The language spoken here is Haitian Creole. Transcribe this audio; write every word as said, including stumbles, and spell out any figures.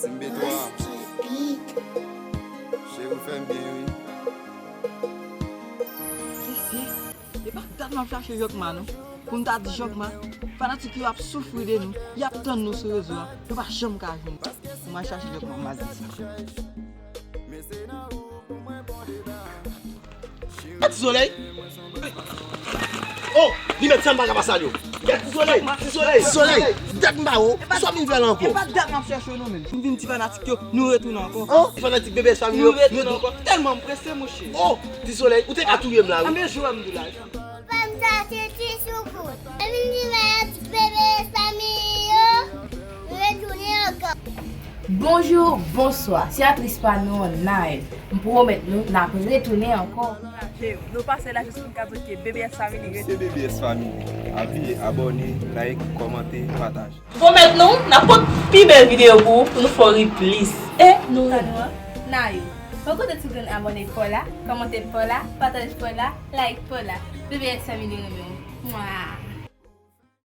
Timbe twa. Cheri, w fè m byen, wi. Mesye, e pa dat m ap chache Jòkma, non. Pou m ta di Jòkma, fanatik yo ap soufri de nou, y ap tann nou sou rezo a, yo pa janm ka jwenn nou. Pou m al chache Jòkma, m al di sa. Gad Ti Solèy! Oh, li mèt sa m pa ka pase al yo. Gad Ti Solèy, Ti Solèy, Ti Solèy, dat m pa wè w, sa w vin fè la ankò? E pa dat m ap chèche w non menm. M vin di fanatik yo, nou retounen ankò. Oh, fanatik B B S Family yo, nou retounen ankò. Tèlman m prese, monchè. Oh, Ti Solèy, ou te ka touye m la, wi. Anben, jwe m di la. Fè m sa se ti soukout. Anben, m di fanatik B B S Family yo, nou retounen ankò. Bonjou, bonswa, se aktris pa nou an, Naël. M pwomèt nou, n ap retounen ankò. Ankouraje yo. Nou pase la jis pou n ka di ke B B S Family rete. Se B B S Family. Pa bliye abòne, like, kòmante, pataje. Pwomèt nou, n ap pote pi bèl videyo pou ou, pou nou fè w ri plis. E nou rete. Nayo, pa kote ti grenn abòne pa w la, kòmante pa w la, pataje pa w la, like pa w la. B B S Family renmen w. Mwa.